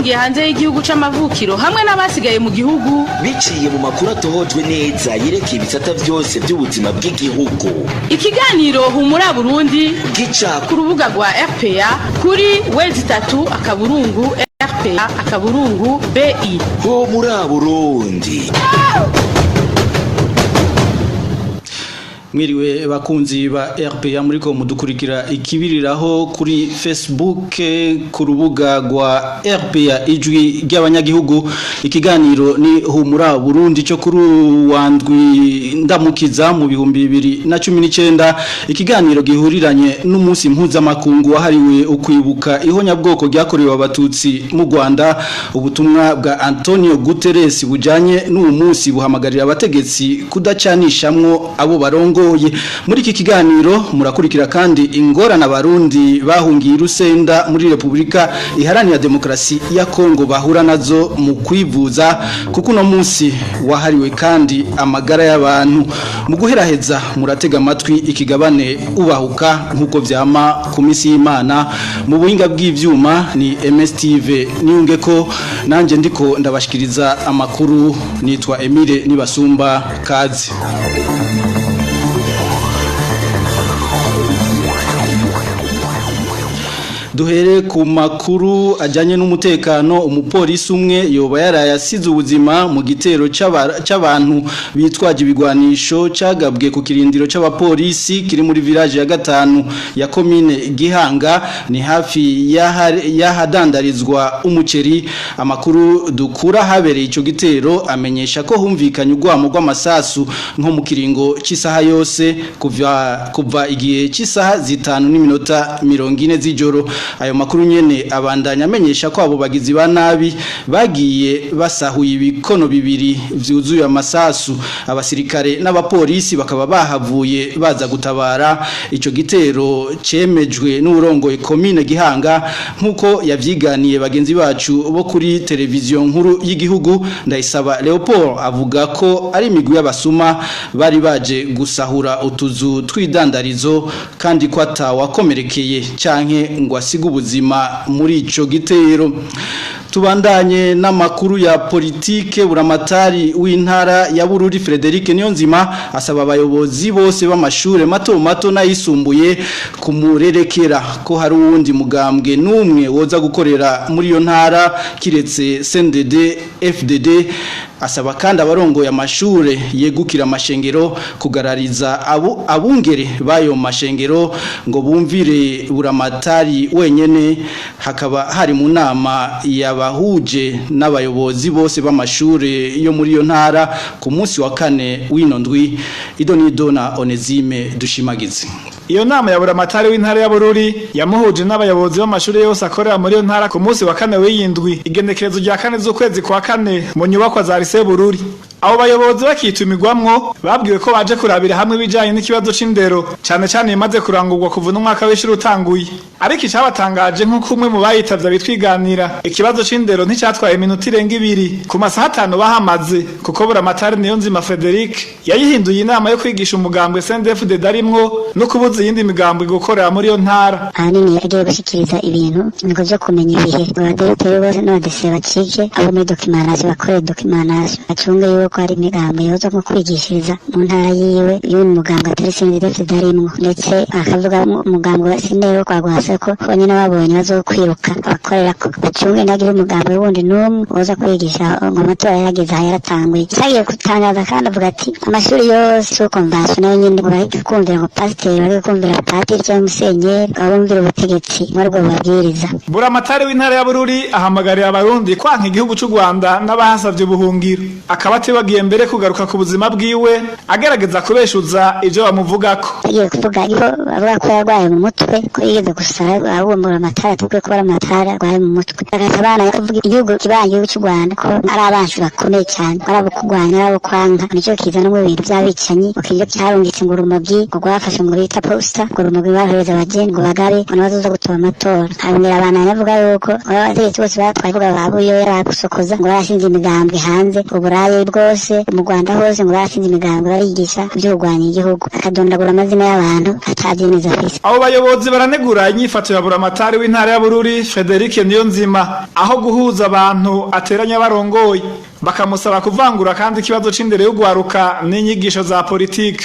Abahungiye hanze y'igihugu c'amavukiro hamwe n'abasigaye mu gihugu. Biciye mu makuru atohojwe neza yerekeye ibisata vyose by'ubuzima bw'igihugu. Ikiganiro Humura Burundi gica ku rubuga rwa RPA kuri w3.rpa.bi. Humura Burundi. Mwiriwe bakunzi ba RPA, muriko mudukurikira ikibiriraho kuri Facebook ku rubuga rwa RPA Ijwi ry'Abanyagihugu. Ikiganiro ni Humura Burundi cyo kuri wandwi ndamukiza mu 2019, ikiganiro gihuriranye n'umunsi mpuzamakungu wahariwe ukwibuka ihonyabwoko ryakorewe Abatutsi mu Rwanda. Ubutumwa bwa Antonio Guterres bujanye n'uwo munsi buhamagarira abategetsi kudacanishamwo abo barongo. Muri iki kiganiro murakurikira kandi ingorane Abarundi bahungiye Rusenda muri Republika Iharanira Demokarasi ya Kongo bahura nazo mu kwivuza, kuko uno munsi wahariwe kandi amagara y'abantu. Mu guheraheza muratega amatwi ikigabane Ubahuka, nkuko vyama ku misi y'Imana. Mu buhinga bw'ivyuma ni MSTV niyunge ko nanje ndiko ndabashikiriza amakuru, nitwa Emile Nibasumba. Kazi. Duhere ku makuru ajyanye n'umutekano. Umupolisi umwe yoba yarayasize ubuzima mu gitero c'abantu bitwaje ibigwanisho cagabwe ku kirindiro c'abapolisi kiri muri village ya gatanu ya komine Gihanga, ni hafi y'ahadandarizwa umuceri. Amakuru dukura habereye ico gitero amenyesha ko humvikanye urwamo rw'amasasu nko mu kiringo c'isaha yose, kuva igihe c'isaha 5:40 z'ijoro. Ayo makuru nyene abandanya amenyesha ko abo bagizi ba nabi bagiye basahuye ibikono bibiri vyuzuye amasasu. Abasirikare n'abapolisi bakaba bahavuye baza gutabara. Ico gitero cemejwe n'urongoye komine Gihanga, nkuko yavyiganiye bagenzi bacu bo kuri televiziyo nkuru y'igihugu. Ndayisaba Leopold avuga ko ari imigwi y'abasuma bari baje gusahura utuzu tw'idandarizo, kandi ko atawakomerekeye canke ngo asiga ubuzima muri ico gitero. Tubandanye n'amakuru ya politike. Buramatari w'intara ya Bururi Frederic Niyonzima asaba abayobozi bose b'amashure mato mato n'ayisumbuye kumurerekera ko hari uwundi mugambwe n'umwe woza gukorera muri iyo ntara kiretse CNDD FDD. Asaba kandi abarongoye amashure yegukira amashengero kugarariza abo abungere bayo mashengero ngo bumvire buramatari wenyene. Hakaba hari mu nama yabahuje n'abayobozi bose b'amashure yo muri iyo ntara ku munsi wa kane w'ino ndwi. Idonido na Onezime Dushimagize. Iyo nama ya buramatari w'intara ya Bururi yamuhuje n'abayobozi b'amashuri yose akorera muri iyo ntara ku munsi wa kane w'iyindwi, igenekerezo rya 4 z'ukwezi kwa kane, mu nyubakwa za Lycée Bururi. Abo bayobozi bakitumirwamwo babwiwe ko baje kurabira hamwe ibijanye n'ikibazo c'indero, cane cane imaze kurangurwa kuva n'umwaka w'ishuri utanguye. Ariko icabatangaje, nk'uko umwe mu bayitavye abitwiganira, ikibazo c'indero nticatwaye iminota irenga 2 ku masaha 5 bahamaze, kuko buramatari Niyonzima Frederic yayihinduye inama yo kwigisha umugambwe CNDD-FDD arimwo no kubuza iyindi migambwe gukorera muri iyo ntara. Ahanini yagiye gushikiriza ibintu ngo vyo kumenya ibihe, ngo abadirecteur bose n'abadese bacike abo muri documentation, bakore documentation, bacunge yuko hari imigambi yoza nko kwigishiriza mu ntara yiwe y'uyu mugambwe atari CNDD-FDD arimwo. Ndetse akavuga umugambwe wa CNDD wo kwa Rwasa ko bonyene babonye bazokwiruka abakorera ko bacunge ntagire umugambi wundi n'umwe woza kwigisha, ngo amatora yarageze aha yaratanguye. Cagiye gutangaza kandi avuga ati amashuri yose yo conventionnel nyene ngo bareke kumvira ngo pasiteri, bareke kumvira padiri cyangwa musenyeri, abumvira ubutegetsi muri ubwo babwiriza. Buramatari w'intara ya Bururi ahamagarira Abarundi kwanka igihugu c'u Rwanda n'abahasavye ubuhungiro, akaba atibagiye mbere kugaruka ku buzima bwiwe agerageza kubeshuza ivyo bamuvugako. Agiye kuvuga yuko bavuga ko yarwaye mu mutwe, ko yigeze gusara abumbura amatara, tukwiye kuba amatara arwaye mu mutwe. Agaca abana kuvuga igihugu kibanyi, igihugu cy'u Rwanda, ko ari abansi bakomeye cyane, ko ari abo kurwanya, ari abo kwanka. Nicyo kizana mu bintu by'abicanyi, ngo kiryo cyarungitse ngo urumogi ngo rwafashe ngo bita posta, ngo urumogi bahereza abageni ngo bagabe ngo nabazoza gutora amatora. Arongera abana avuga yuko abategetsi bose batwaye kuvuga babuyo bagusokoza ngo barashinze imigambwe hanze uburayi bwose. Hose mu Rwanda hose ngo barashinze imigambi, barigisha ibyo kurwanya igihugu, akadondagura amazina y'abantu atavyemeza afise. Abo bayobozi baranegura inyifato ya buramatari w'intara ya Bururi, Frederic Niyonzima, aho guhuza abantu ateranya barongoye, bakamusaba kuvangura kandi ikibazo c'indero y'ugwaruka n'inyigisho za politike.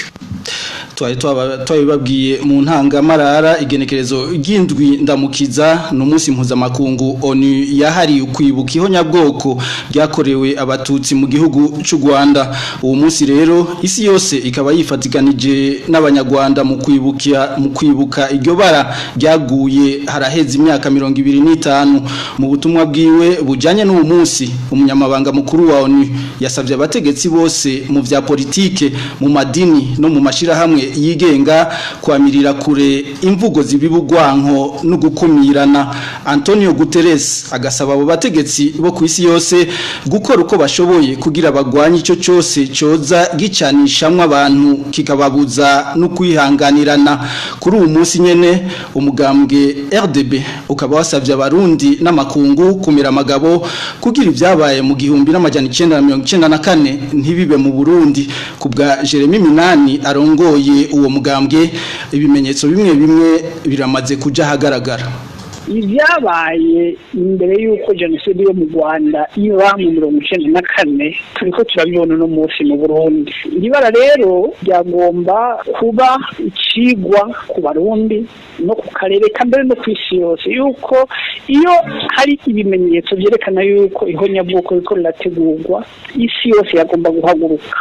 Twari twabibabwiye mu ntangamarara, igenekerezo ry'indwi Ndamukiza ni umunsi mpuzamakungu ONU yahariye kwibuka ihonyabwoko ryakorewe Abatutsi mu gihugu cy'u Rwanda. Uwo munsi rero isi yose ikaba yifatikanije n'Abanyarwanda mu kwibuka iryo bara ryaguye haraheze imyaka 25. Mu butumwa bwiwe bujyanye n'uwo munsi, umunyamabanga mukuru wa ONU yasabye abategetsi bose mu vya politike, mu madini no mu mashirahamwe yigenga kwamirira kure imvugo zibibugwanko no gukumirana. Antonio Guterres agasaba abo bategetsi bo ku isi yose gukora uko bashoboye kugira bagwanye ico cyose coza gicanishamwe abantu, kikababuza no kwihanganirana. Kuri uwo munsi nyene, umugambwe RDB ukaba wasavye Abarundi n'amakungu kumira amagabo kugira ibyabaye mu 1994 ntibibe mu Burundi. Kubwa Jeremy Minani arongoye uwo mugambwe, ibimenyetso bimwe bimwe biramaze kuja ahagaragara. Ibyabaye imbere y'uko jenoside yo mu Rwanda iba mu 94, turiko turabibona uno munsi mu Burundi. Iri bara rero ryagomba kuba icigwa ku Barundi no ku karere ka mbere no ku isi yose, yuko iyo hari ibimenyetso byerekana yuko ihonyabwoko riko rirategurwa, isi yose yagomba guhaguruka.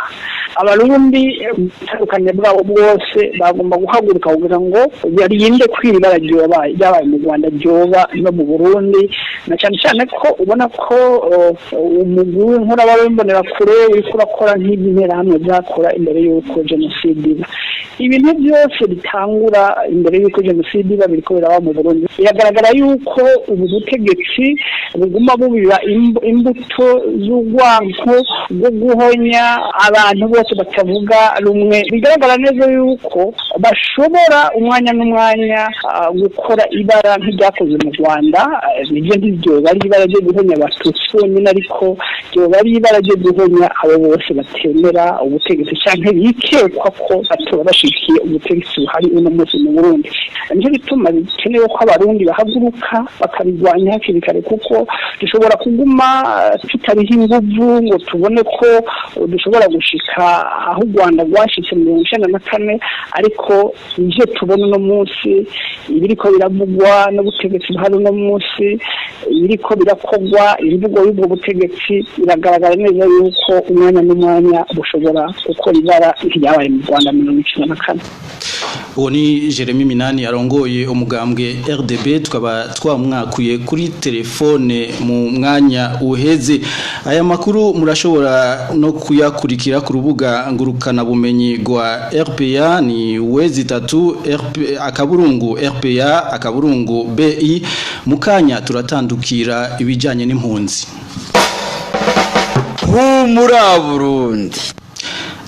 Abarundi itandukanye bwabo bwose bagomba guhaguruka kugira ngo barinde ko iri bara ryabaye mu Rwanda ryoba no mu Burundi, na cyane cyane ko ubona ko umugwi w'inkoraba w'Imbonerakure uriko urakora nk'iby'Interahamwe byakora imbere y'uko jenoside iba. Ibintu byose bitangura imbere y'uko jenoside iba biriko biraba mu Burundi. Biragaragara yuko ubu butegetsi buguma bubiba imbuto z'urwanko rwo guhonya abantu bose batavuga rumwe. Bigaragara neza yuko bashobora umwanya n'umwanya gukora ibara nk'iryakoze mu Rwanda. Nibyo, ntiryoba ari ibara ryo guhonya Abatutsi bonyine, ariko ryoba ari ibara ryo guhonya abo bose batemera ubutegetsi canke bikekwa ko batoba bashigikiye ubutegetsi buhari uno munsi mu Burundi. Nicyo gituma bikenewe ko Abarundi bahaguruka bakabirwanya hakiri kare, kuko dushobora kuguma tutariho inguvu ngo tubone ko dushobora gushika aho u Rwanda rwashitse mu 94, ariko ivyo tubona uno munsi, ibiriko biravugwa n'ubutegetsi buhari uno munsi, ibiriko birakorwa, imvugo y'ubwo butegetsi, biragaragara neza yuko umwanya n'umwanya bushobora gukora ibara nk'iryabaye mu Rwanda 94. Uwo ni Jeremy Minani arongoye umugambwe RDB, tukaba twamwakuye kuri telefone mu mwanya uheze. Aya makuru murashobora no kuyakurikira ku rubuga ngurukana bumenyi rwa RPA, ni w3 RP akaburungu RPA akaburungu BI. Mukanya turatandukira ibijanye n'impunzi. Humura Burundi.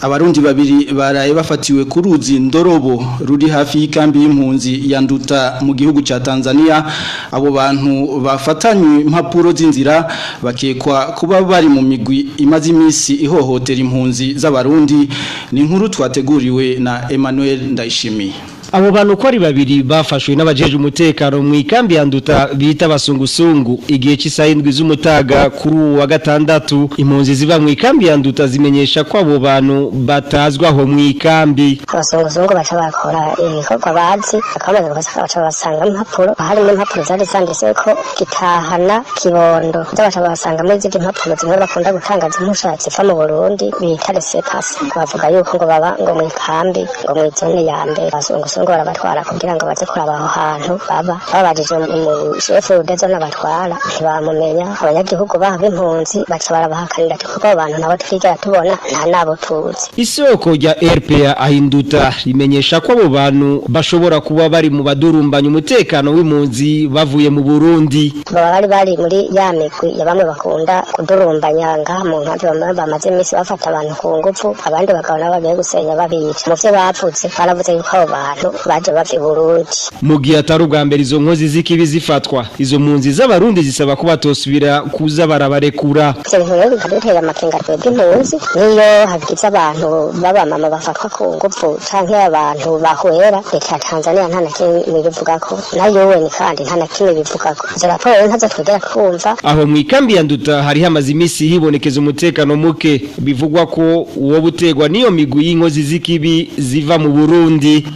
Abarundi babiri baraye bafatiwe ku ruzi Ndorobo ruri hafi y'ikambi y'impunzi ya Nduta mu gihugu ca Tanzania. Abo bantu bafatanywe impapuro z'inzira, bakekwa kuba bari mu migwi imaze iminsi ihohotera impunzi z'Abarundi. Ni inkuru twateguriwe na Emmanuel Ndayishimiye. Abo bantu uko ari babiri bafashwe n'abajeje umutekano mu ikambi ya Nduta bita Basungusungu igihe cy'isaha 7 z'umutaga kuri uwa gatandatu. Impunzi ziba mu ikambi ya Nduta zimenyesha ko abo bantu batazwaho mu ikambi. Abazungusungu baca bakora ibikorwa bazi, bakamaze baca basanga impapuro, harimo impapuro zari zanditse ko gitahana kibondo, baca basangamo izindi mpapuro zimwe bakunda gutanga z'impusha ziva mu Burundi bita laissez-passer. Bavuga yuko ngo baba ngo mu ikambi, ngo mu zone ya mbere. Abazungusungu barabatwara kugira ngo baze kuraba aho hantu baba. Babajije umushefu de zone abatwara, ntibamumenya. Abanyagihugu baho b'impunzi baca barabahakanira ati kuko abo bantu nabo twigera tubona, nta nabo tuzi. Isoko rya RPA ahinduta rimenyesha ko abo bantu bashobora kuba bari mu badurumbanya umutekano w'impunzi bavuye mu Burundi. Baba bari muri ya migwi ya bamwe bakunda kudurumbanya ngaha mu nkambi, bamwe bamaze iminsi bafata abantu ku ngufu, abandi bakabona bagiye gusenya babica. Mu vyo bavuze, baravuze yuko abo bantu kibondo baje bava i Burundi. Mu gihe atari ubwa mbere izo nkozi z'ikibi zifatwa, izo mpunzi z'abarundi zisaba ko batosubira kuza barabarekura. Ivyo bintu rero bikadutera amakenga twebwe impunzi, niyo hagize abantu b'abamama bafatwa ku nguvu canke abantu bahwera, leta ya Tanzania nta na kimwe ibivugako, na UN kandi nta na kimwe ibivugako. Izo raporo rero ntazo twigera twumva. Aho mw'ikambi ya Nduta hari hamaze imisi hibonekeza umutekano muke, bivugwa ko uwo butegwa niyo migwi y'inkozi z'ikibi ziva mu Burundi.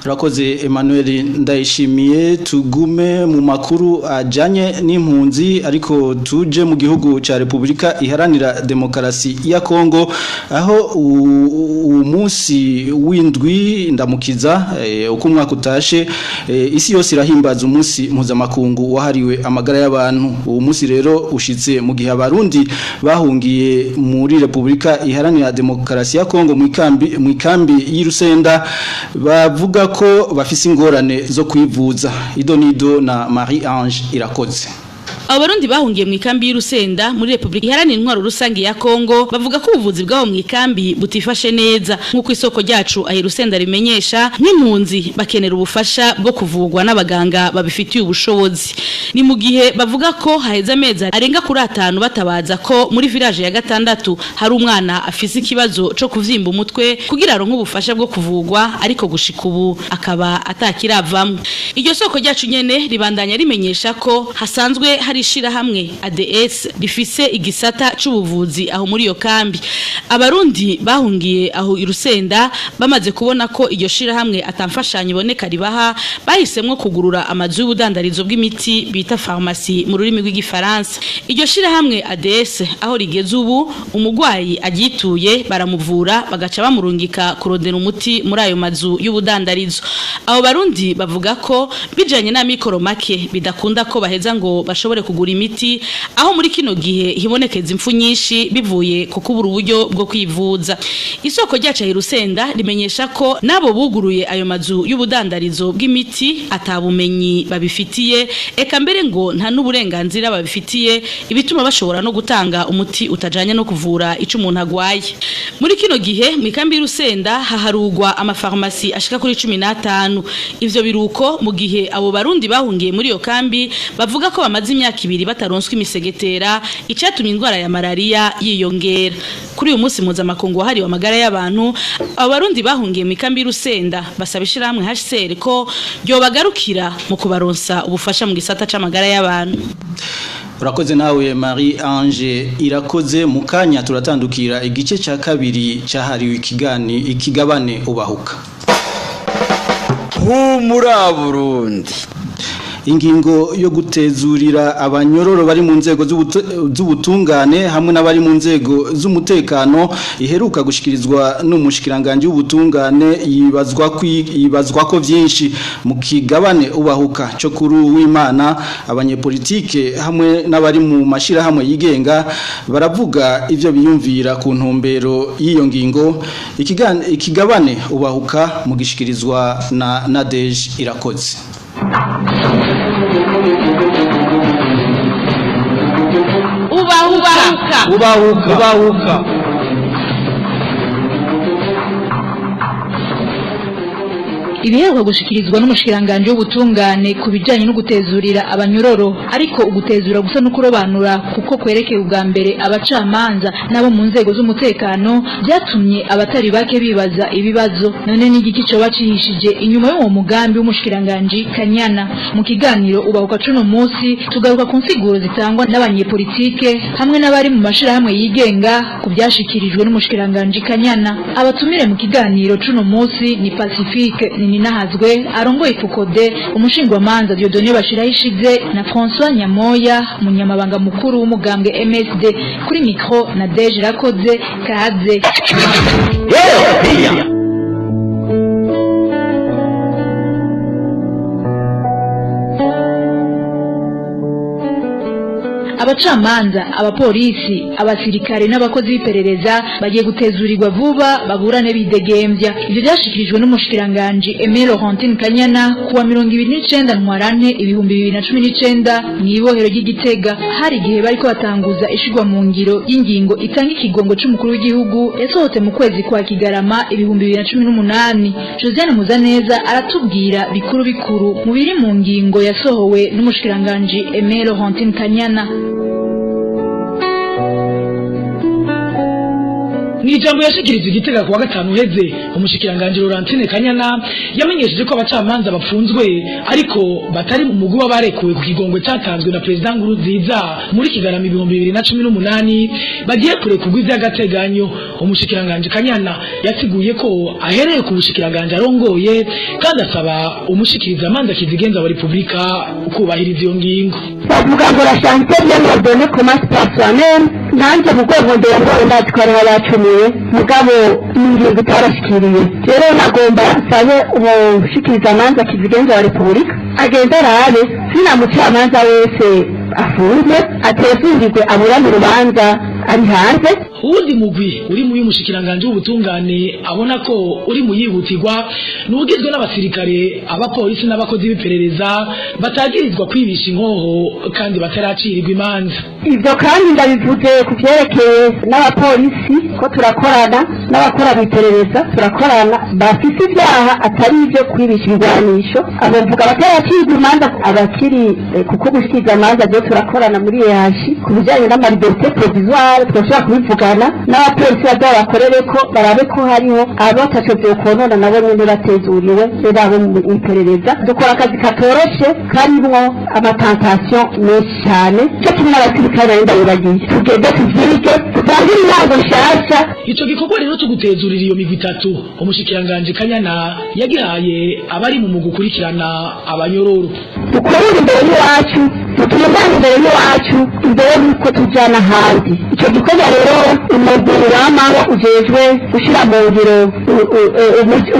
Rakoze Emmanuel Ndayishimiye. Tugume mu makuru ajanye n'impunzi, ariko tuje mu gihugu ca Republika Iharanira Demokarasi ya Kongo, aho umunsi w'indwi ndamukiza uko umwaka utashe, isi yose irahimbaza umunsi mpuzamakungu wahariwe amagara y'abantu. Uwo munsi rero ushitse mu gihe abarundi bahungiye muri Republika Iharanira Demokarasi ya Kongo mu ikambi y'Irusenda bavuga ko bafise ingorane zo kwivuza. Idonido na Marie Ange Irakoze. Abarundi bahungiye mu ikambi y'Urusenda muri Republika Iharanira Intwaro Rusangi ya Kongo bavuga ko ubuvuzi bwabo mu ikambi butifashe neza, nkuko isoko ryacu aho Urusenda rimenyesha. Nk'impunzi bakenera ubufasha bwo kuvugwa n'abaganga babifitiye ubushobozi. Ni mu gihe bavuga ko haheze amezi arenga kuri 5 batabaza ko muri village ya 6 hari umwana afise ikibazo co kuvyimba umutwe kugira aronke ubufasha bwo kuvugwa, ariko gushika ubu akaba atakiravamwe. Iryo soko ryacu nyene ribandanya rimenyesha ko hasanzwe hari ishirahamwe ADS rifise igisata c'ubuvuzi aho muri iyo kambi. Abarundi bahungiye aho Irusenda bamaze kubona ko iryo shirahamwe atamfashanyo iboneka ribaha, bahisemwo kugurura amazu y'ubudandarizo bw'imiti bita pharmacie mu rurimi rw'igifaransa. Iryo shirahamwe ADS aho rigeze ubu, umugwayi agituye baramuvura bagaca bamurungika kurondera umuti muri ayo mazu y'ubudandarizo. Abo barundi bavuga ko bijanye n'amikoro make bidakunda ko baheza ngo bashobore kugura imiti, aho muri kino gihe hibonekeza impfu nyinshi bivuye ku kubura uburyo bwo kwivuza. Isoko ryacu Irusenda rimenyesha ko nabo buguruye ayo mazu y'ubudandarizo bw'imiti atabumenyi babifitiye, eka mbere ngo nta n'uburenganzira babifitiye, ibituma bashobora no gutanga umuti utajanye no kuvura ico umuntu agwaye. Muri kino gihe mu ikambi y'Urusenda haharugwa amafarmasi ashika kuri 15. Ivyo biruko mu gihe abo barundi bahungiye muri iyo kambi bavuga ko bamaze imyaka 2 bataronswa imisegetera, icatumye indwara ya malaria yiyongera. Kuri uyu munsi mpuzamakungu wahariwe amagara y'abantu, abo barundi bahungiye mu ikambi y'Urusenda basaba ishirahamwe HCR ko ryobagarukira mu kubaronsa ubufasha mu gisata c'amagara y'abantu. Urakoze nawe Marie Ange Irakoze. Mu kanya turatandukira igice ca kabiri cahariwe ikigabane ubahuka. Humura Burundi. Ingingo yo gutezurira abanyororo bari mu nzego z'ubutungane hamwe n'abari mu nzego z'umutekano iheruka gushikirizwa n'umushikiranganje w'ubutungane yibazwa ko vyinshi. Mu kigabane ubahuka cyo kuri w'Imana, abanyepolitike hamwe n'abari mu mashira hamwe yigenga baravuga ivyo biyumvira ku ntumbero y'iyo ngingo. Ikigabane ubahuka mu gishikirizwa na Nadege Irakoze. Ubahuka. Ubahuka. Ubahuka. Ibiheruka gushikirizwa n'umushikiranganje w'ubutungane ku bijanye no gutezurira abanyororo, ariko ugutezura gusa no kurobanura kuko kwerekeye ubwa mbere abacamanza nabo mu nzego z'umutekano, byatumye abatari bake bibaza ibibazo. None n'igiki coba cihishije inyuma y'uwo mugambi w'umushikiranganje Kanyana? Mu kiganiro ubahuka cuno munsi tugaruka ku nsiguro zitangwa n'abanyepolitike hamwe n'abari mu mashirahamwe yigenga ku byashikirijwe n'umushikiranganje Kanyana. Abatumire mu kiganiro cuno munsi ni Pacifique Ninahazwe arongoye Fukode, umushingwamanza Dieudonné Bashirahishize na François Nyamoya munyamabanga mukuru w'umugambwe MSD. Kuri micro na Deje Rakoze. Kaze. Abacamanza, abapolisi, abasirikare n'abakozi b'iperereza bagiye gutezurirwa vuba baburane bidegembya. Ivyo vyashikirijwe n'umushikiranganje Aimé Laurentine Kanyana kuwa 29 Ntwarante 2019 mw'ibohero ry'Igitega. Hari igihe bariko batanguza ishigwa mu ngiro y'ingingo itanga ikigongo c'umukuru w'igihugu yasohotse mu kwezi kwa Kigarama 2018. Josiane Muzaneza aratubwira bikuru bikuru mu biri mu ngingo yasohowe n'umushikiranganje Aimé Laurentine Kanyana. Mwijambo yashikirije Igitega kuwa gatanu heze, umushikiranganje Laurentine Kanyana yamenyesheje ko abacamanza bapfunzwe ariko batari mu mugwi w'abarekuwe ku kigongwe cyatanzwe na President Nkurunziza muri Kigarama 2018 bagiye kurekurwa ivy'agateganyo. Umushikiranganje Kanyana yasiguye ko ahereye ku bushikiranganje arongoye, kandi asaba umushikiriza amanza kizigenza wa Republika kubahiriza iyo ngingo. Bavuga ngo la chantier bien ordonnée commence par soi-même. Nanjye mu rwego ndongoye ndatwara abacumuye, mugabo n'ingingo itarashikiriye. Rero nagomba nsabe umushikiriza amanza kizigenza wa Repubulika agenda arabe sina mucamanza wese afunzwe atezurirwe aburane urubanza ari hanze. Uwundi mugwi uri mu y'umushikiranganje w'ubutungane abona ko uri mu yihutirwa n'ugizwe n'abasirikare, abapolisi n'abakozi b'iperereza batagirizwa kwibisha inkoho kandi bataracirirwa imanza. Ivyo kandi ndabivuze ku vyerekeye n'abapolisi ko turakorana n'abakora iperereza, turakorana bafise ivyaha atari ivyo kwibisha ibigwanisho, abo mvuga bataracirwa imanza abakiri kuko gushikiriza amanza vyo turakorana muri EAG ku bijanye n'amaliberté provisoire, twashobora kubivugana n'abapolisi bazabakorere ko barabe ko hariho abataco vyokonona nabo nyene batezuriwe babo mu iperereza. Dukora akazi katoroshe karimwo amatentation menshi cane, co kimwe n'abasirikare nari ndabibagiye. Tugende tuvyige dutangire intango nshasha. Ico gikorwa rero cyo gutezurira iyo migwi itatu, umushikiranganje Kanyana yagihaye abari mu mugwi ukurikirana abanyororo. Dukorere imbere y'iwacu, dutungane imbere y'iwacu, imbere y'uko tujana ahandi. Ico gikorwa rero umugwi w'amahoro ujejwe gushira mu ngiro,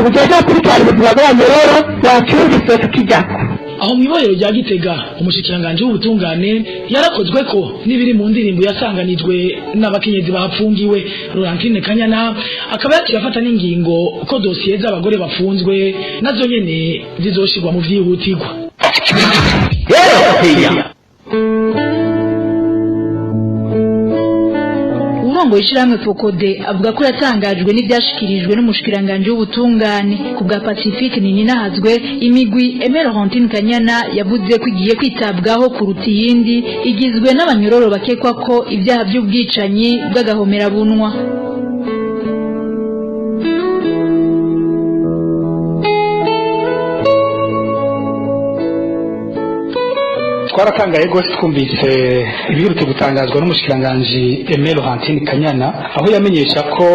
ujejwe gukurikirana ubuzima bw'abanyororo wacumvise tukijako. Aho mw'ibohero rya Gitega, umushikiranganje w'ubutungane yarakozwe ko n'ibiri mu ndirimbo yasanganijwe n'abakenyezi bapfungiwe. Laurentine Kanyana akaba yaciye afata n'ingingo ko dosiye z'abagore bafunzwe nazo nyene zizoshirwa mu vyihutirwa. Urongo ishiramwe Fokode avuga ko yatangajwe n'ivyashikirijwe n'umushikiranganje w'ubutungane. Ku bwa Pacifique Nininahazwe, imigwi Aimé Laurentine Kanyana yavuze ko igiye kwitabwaho kuruta iyindi igizwe n'abanyororo bakekwa ko ibyaha by'ubwicanyi bw'agahomerabunwa. Twaratangaye rwose twumvise ibiherutse gutangazwa n'umushikiranganje Aimé Laurentine Kanyana, aho yamenyesha ko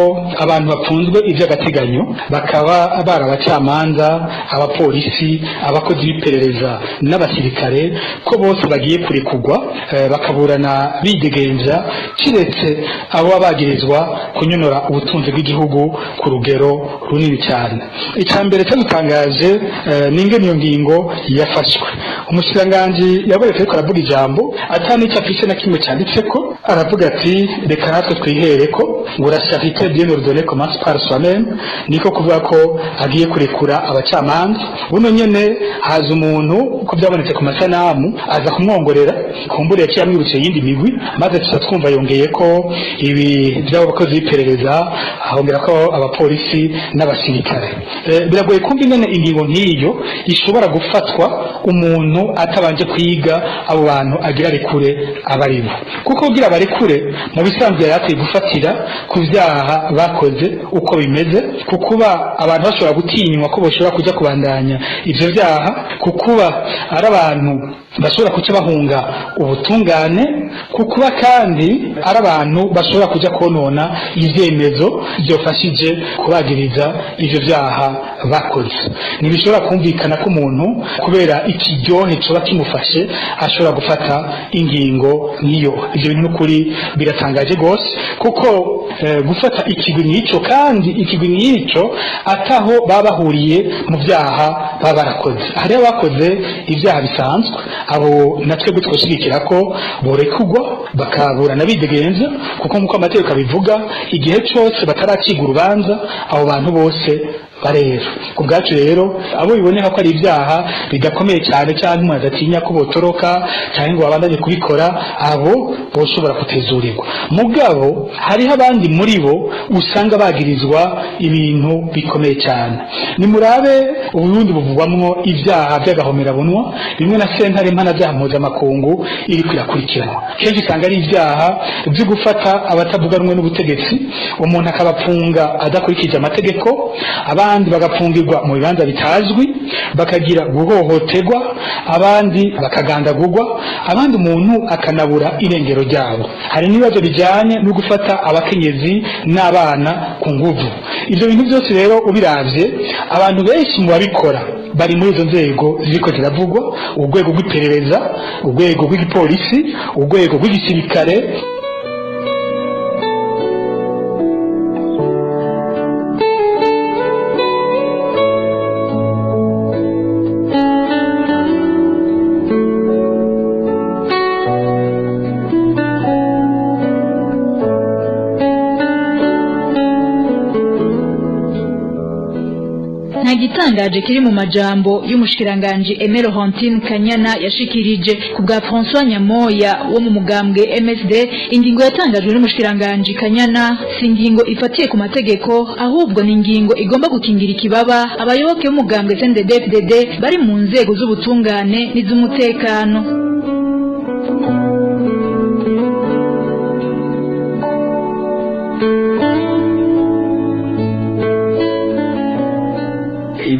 abantu bapfunzwe ivy'agateganyo bakaba bari abacamanza, abapolisi, abakozi b'iperereza n'abasirikare, ko bose bagiye kurekurwa bakaburana bidegemvya, kiretse abo bagirizwa kunyonora ubutunzi bw'igihugu ku rugero runini cyane. Icya mbere cyadutangaje n'ingene iyo ngingo yafashwe. Umushikiranganje yabaye ariko aravuga ijambo atani icyo afise na kimwe cyanditseko, aravuga ati reka natwe twihereko ngo la charité bien ordonnée commence par soi-même, niko kuvuga ko agiye kurekura abacamanza. Buno nyene haza umuntu ko byabonetse ku masanamu aza kumwongorera, kumbure yaciye amwibutse yindi migwi, maze tuza twumva yongeye ko ibi by'abakozi b'iperereza, ahongera ko abapolisi n'abasirikare. Biragoye kumva ingene ingingo nk'iyo ishobora gufatwa umuntu atabanje kwiga abo bantu agira rekure abaribo, kuko kugira barekure mu bisanzwe yari akwiye gufatira ku vyaha bakoze uko bimeze, kukuba abantu bashobora gutinywa ko bashobora kuja kubandanya ivyo vyaha, kukuba ari abantu bashobora kuca bahunga ubutungane, kukuba kandi ari abantu bashobora kuja konona ivyemezo vyofashije kubagiriza ivyo vyaha bakoze. Ntibishobora kumvikana ko umuntu kubera ikiryohe coba kimufashe ashobora gufata ingingo nk'iyo. Ivyo bintu n'ukuri biratangaje gose, kuko gufata ikigwi nk'ico, kandi ikigwi nk'ico ataho baba bahuriye mu vyaha baba barakoze. Hariho abakoze ibyaha bisanzwe, abo natwe twoshigikira ko borekugwa bakaburana bidegenza, kuko nk'uko amategeko abivuga, igihe cose bataracigwa urubanza abo bantu bose barera. Ku bwacu rero, abo biboneka ko ari ibyaha bidakomeye cyane, cyangwa umuntu adatinya ko botoroka cyangwa ngo babandanye kubikora, abo boshobora kutezurirwa. Mugabo hariho abandi muri bo usanga bagirizwa ibintu bikomeye cyane. Nimurabe Uburundi buvugwamwo ibyaha by'agahomerabunwa, bimwe na sentare mpanabyaha mpuzamakungu iri kwirakurikiranwa. Kenshi usanga ari ibyaha byo gufata abatavuga rumwe n'ubutegetsi, umuntu akabapfunga adakurikije amategeko, abandi bagapfungirwa mu bibanza bitazwi, bakagira guhohoterwa, abandi bakagandagurwa, abandi umuntu akanabura irengero ryabo. Hari n'ibibazo bijyanye no gufata abakenyezi n'abana ku nguvu. Ibyo bintu byose rero ubiravye, abantu benshi mu babikora bari muri izo nzego ziriko ziravugwa: urwego rw'iperereza, urwego rw'igipolisi, urwego rw'igisirikare. Nta gitangaje kiri mu majambo y'umushikiranganje Aimé Laurentine Kanyana yashikirije. Ku bwa François Nyamoya wo mu mugambwe MSD, ingingo yatangajwe n'umushikiranganje Kanyana si ingingo ifatiye ku mategeko, ahubwo ni ingingo igomba gukingira ikibaba abayoboke b'umugambwe CNDD-FDD bari mu nzego z'ubutungane n'iz'umutekano.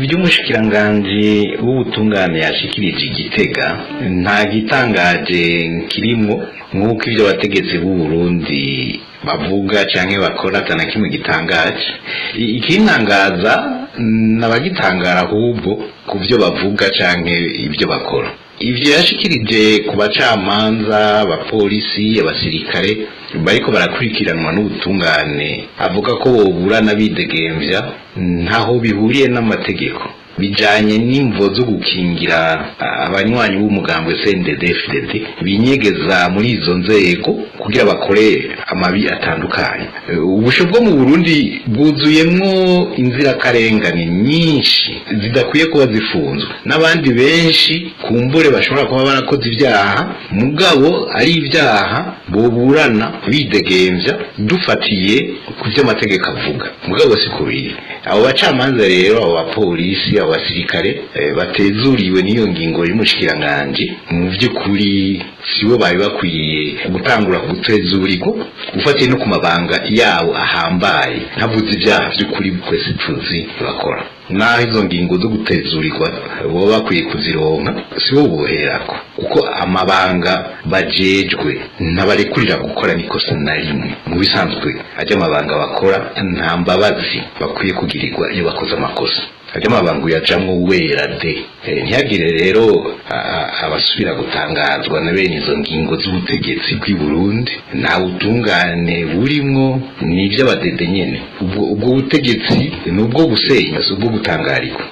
Iby'umushikiranganji w'ubutungane yashikirije Igitega nta gitangaje kirimo, nk'uko ibyo abategetsi b'u Burundi bavuga canke bakora atana kimwe gitangaje. Ikintangaza n'abagitangara ahubwo ku byo bavuga canke ibyo bakora. Ivyo yashikirije ku bacamanza, abapolisi, abasirikare bariko barakurikiranwa n'ubutungane, avuga ko boburana bidegemvya, ntaho bihuriye n'amategeko, bijanye n'imvo zo gukingira abanywanyi b'umugambwe CNDD-FDD binyegeza muri izo nzego kugira bakore amabi atandukanye. Ubusho bwo mu Burundi bwuzuyemwo inzirakarengane nyinshi zidakwiye kuba zifunzwe, n'abandi benshi kumbure bashobora kuba barakoze ibyaha, mugabo ari ibyaha boburana bidegemvya dufatiye ku vyo amategeko avuga, mugabo si kubiri. Abo bacamanza rero, abo bapolisi, abo basirikare batezuriwe n'iyo ngingo y'umushikiranganji, mu by'ukuri sibo bari bakwiye gutangura gutezurirwa, ufatiye no ku mabanga yabo ahambaye. Ntavuze ibyaha by'ukuri twese tuzi bakora, naho izo ngingo zo gutezurirwa baba bakwiye kuzironka, sibo boherako, kuko amabanga bajejwe ntabarekurira gukora n'ikosa na rimwe. Mu bisanzwe ajya amabanga bakora nta mbabazi bakwiye kugirirwa iyo bakoze amakosa. Ajya amabanga uyajamwo wera de. Ntihagire rero abasubira gutangazwa na bene izo ngingo z'ubutegetsi bw'i Burundi. Nta butungane burimwo, ni iby'abadede nyene. Ubwo butegetsi ni ubwo gusenya, si ubwo gutangarikwa.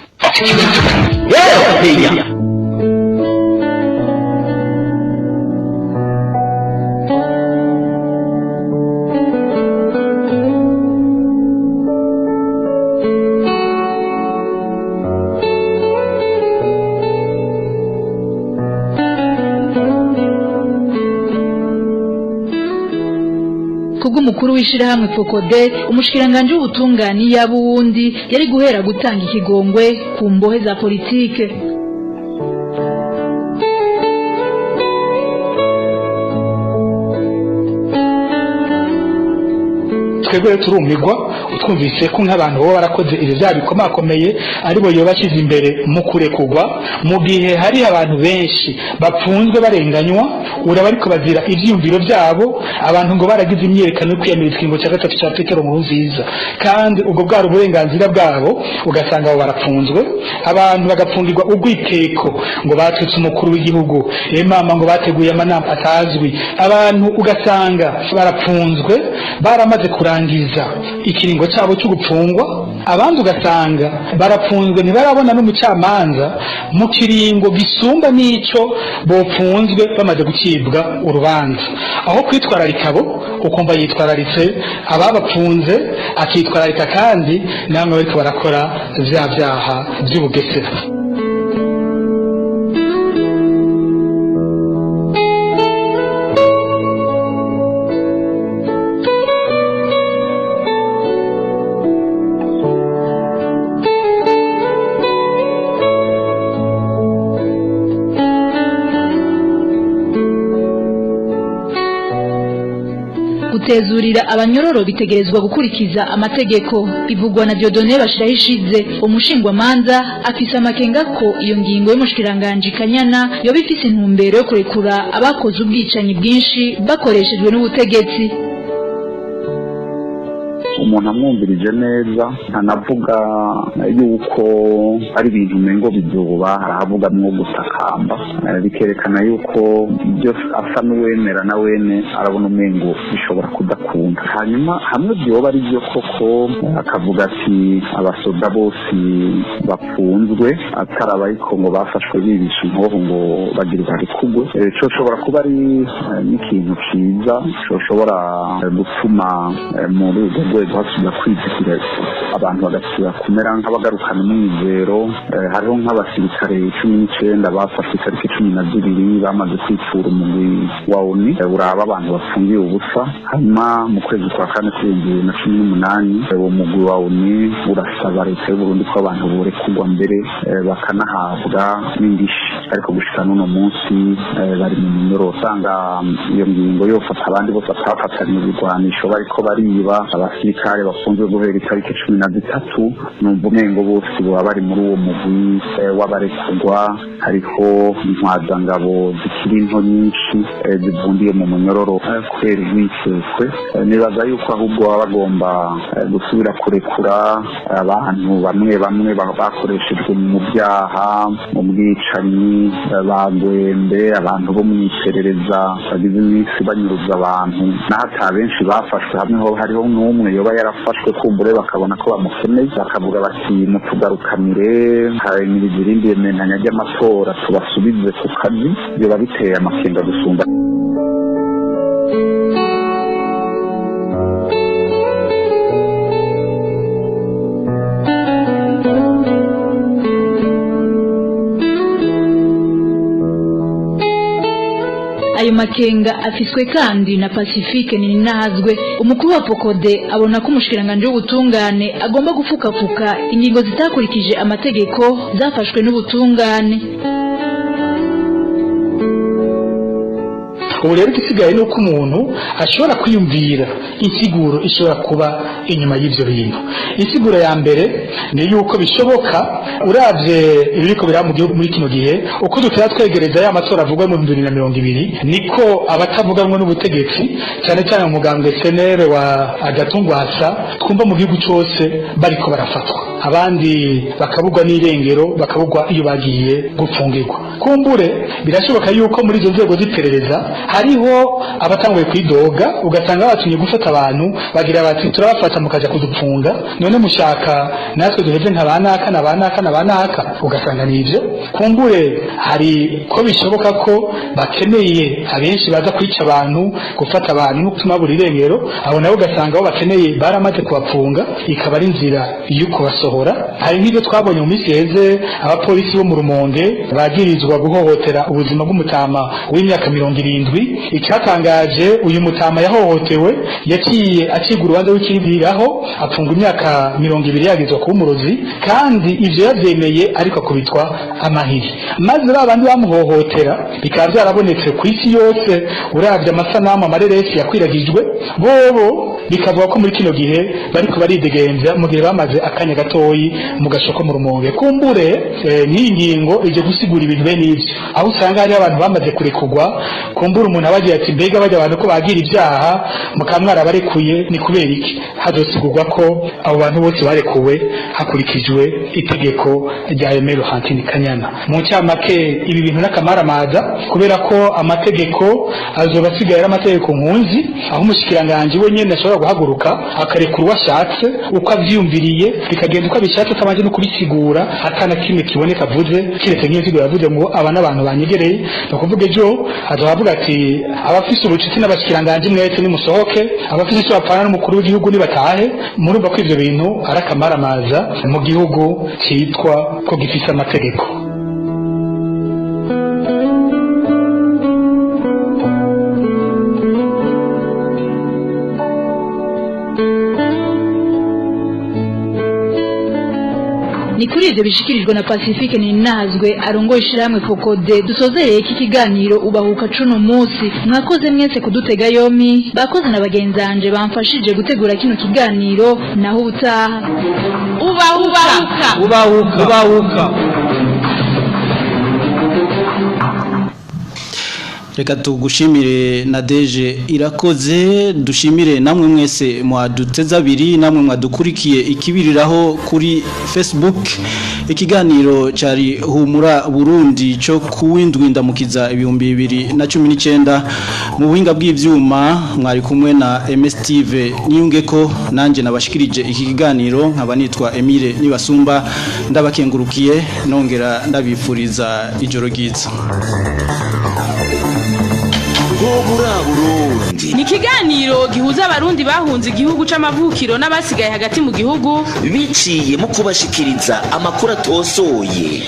Kubw'umukuru w'ishirahamwe Fokode, umushikiranganje w'ubutungane yaba uwundi yari guhera gutanga ikigongwe ku mbohe za politike. Twebwe rero turumigwa utwumvise ko nk'abantu bo barakoze ivyo vyaha bikomakomeye aribo yoba ashyize imbere mu kurekugwa, mu gihe hari abantu benshi bapfunzwe barenganywa, uraba ariko bazira ivyiyumviro vyabo. Abantu ngo baragize imyiyerekano yo kwiyamiriza ikiringo cya gatatu cya Petero Nkurunziza, kandi ubwo bwari uburenganzira bwabo, ugasanga abo barapfunzwe. Abantu bagapfungirwa urwiteko ngo batutse umukuru w'igihugu, mama ngo bateguye amanama atazwi. Abantu ugasanga barapfunzwe baramaze kurangiza ikiringo cyabo cyo gupfungwa, abandi ugasanga barapfunzwe ntibarabona n'umucamanza mu kiringo gisumba n'ico bopfunzwe bamaze gucibwa urubanza. Aho kwitwararika bo ukumva yitwararitse ababapfunze, akitwararika kandi namwe bariko barakora vya vyaha vy'ubugesera. Gutezurira abanyororo bitegerezwa gukurikiza amategeko, bivugwa na Dieudonné Bashirahishize. Umushingwamanza afise amakenga ko iyo ngingo y'umushikiranganje Kanyana yoba ifise intumbero yo kurekura abakoze ubwicanyi bwinshi bakoreshejwe n'ubutegetsi. Umuntu amwumvirije neza ntanavuga yuko ari ibintu umengo bizoba, harahavugamwo gutakamba, bikerekana yuko ibyo asa n'uwemera na wene arabona umengo bishobora kudakunda. Hanyuma hamwe byoba ari byo koko, akavuga ati abasoda bose bapfunzwe atari abariko ngo bafashwe bibisha inkoho ngo bagirwa rikugwe, coshobora kuba ari n'ikintu ciza coshobora gutuma muri urwo rwego hasubira kwizigira, abantu bagasubira kumera nk'abagarukana umwizero. Hariho nk'abasirikare 19 bafashwe itariki 12 bamaze kwipfura umugwi wa ONU uraba abantu bafungiye ubusa. Hanyuma mu kwezi kwa kane kuri 2018 uwo mugwi wa ONU urasaba leta y'u Burundi ko abantu borekurwa mbere bakanahabwa n'indishi, ariko gushika n'uno munsi bari mu minyororo. Usanga iyo ngingo yofata abandi bose batafatanye ibigwanisho bariko bariba, abasirikare bafunzwe guhera itariki 13, numva umengo bose baba bari muri uwo mugwi w'abarekurwa. Hariho intwazangabo zikiri nto nyinshi zivundiye mu munyororo kubera urwikekwe. Nibaza yuko ahubwo baba bagomba gusubira kurekura abantu bamwe bamwe bakoreshejwe mu byaha, mu bwicanyi, bagwembe, abantu bo mu iperereza bagize iminsi banyuruza abantu, naho ata benshi bafashwe. Hamwe ho hariho n'umwe yoba yarafashwe kumbure bakabona ko bamukeneye, bakavuga bati mutugarukanire hanyuma irindi yementanya ry'amatora tubasubize ku kazi. Biba biteye amakenga gusumba. Ayo makenga afiswe kandi na Pacifique Ninahazwe, umukuru wa Pokode, abona ko umushikiranganje w'ubutungane agomba gufukafuka ingingo zitakurikije amategeko zafashwe n'ubutungane. Ubu rero igisigaye ni uko umuntu ashobora kwiyumvira insiguro ishobora kuba inyuma y'ivyo bintu. Insiguro ya mbere ni yuko bishoboka, uravye ibiriko biraba mu gihugu muri kino gihe, uko dutera twegereza ya matora avugwa mu 2020, niko abatavuganwe n'ubutegetsi cyane cyane mu mugambwe CNL wa Agatungwasa twumva mu gihugu cose bariko barafatwa, abandi bakabugwa n'irengero, bakabugwa iyo bagiye gupfungirwa. Kumbure birashoboka yuko muri izo nzego z'iperereza hariho abatanguye kwidoga, ugasanga batumye gufata abantu bagira bati turabafata mukaja kudupfunga, none mushaka natwe duheze nka banaka na banaka na banaka, ugasanga nivyo. Kumbure hari ko bishoboka ko bakeneye abenshi baza kwica abantu, gufata abantu no gutuma buri irengero, abo nabo ugasanga abo bakeneye baramaze kubapfunga, ikaba ari inzira yo kubasohora. Hari nk'ibyo twabonye mu minsi iheze, abapolisi bo mu Rumonge bagirizwa guhohotera ubuzima bw'umutama w'imyaka 70. Icyatangaje, uyu mutama yahohotewe yaciye acibwa urubanza rw'ikiribiraho, apfungwa imyaka 20 yagizwa kuba umurozi, kandi ivyo yavyemeye ariko akubitwa amahiri. Maze ba bandi bamuhohotera bikaba byarabonetse ku isi yose, uravye amasanamu amareresi yakwiragijwe, bobo Bikavuga ko muri kino gihe bariko baridegemvya mu gihe bamaze akanya gatoyi mu gashoko mu Rumonge. Kumbure nk'iyi ngingo ije gusigura ibintu bene ivyo, aho usanga hari abantu bamaze kurekurwa. Kumbura umuntu abagira ati: "Mbega bajya abantu ko bagira ibyaha mukamwara barekuye, ni kubera iki?" Hazosigurwa ko abo bantu bose barekuwe hakurikijwe itegeko rya Aimé Laurentine Kanyana. Mu ncamake, ibi bintu n'akamaramaza, kubera ko amategeko azoba asigaye ari amategeko nkunzi, aho umushikiranganji we nyene ashobora guhaguruka akarekura uwo ashatse uko avyiyumviriye, bikagenda uko abishatse, atabanje no kubisigura, atana kimwe kiboneka avuze, kiretse nk'iyo nsigo yavuze ngo aba n'abantu banyegereye. Ni ukuvuga ejo azoba avuga ati: "Abafise ubucuti n'abashikiranganji mwese nimusohoke, abafise icyo bapfana n'umukuru w'igihugu nibatahe." Murumva ko ivyo bintu ari akamaramaza mu gihugu citwa ko gifise amategeko. Ni kuri ivyo bishikirijwe na Pacifique Ninazwe arongoye ishirahamwe Fokode dusozereye iki kiganiro ubahuka cuno munsi. Mwakoze mwese kudutega yomi, bakoze na bagenzanje bamfashije gutegura kino kiganiro. Naho ubutaha. Ubahuka. Ubahuka, ubahuka. Reka tugushimire na deje irakoze, dushimire namwe mwese mwaduteze abiri, namwe mwadukurikiye ikibiriraho kuri Facebook. Ikiganiro cyari Humura Burundi cyo kuwindwi ndamukiza 2019. Mu buhinga bw'ivyuma mwari kumwe na MS TV Niyungeko, nanje nabashikirije iki kiganiro nkaba nitwa Emile Nibasumba. Ndabakengurukiye, nongera ndabifuriza ijoro ryiza. Humura Burundi ni ikiganiro gihuza abarundi bahunze igihugu c'amavukiro n'abasigaye hagati mu gihugu, biciye mu kubashikiriza amakuru atosoye.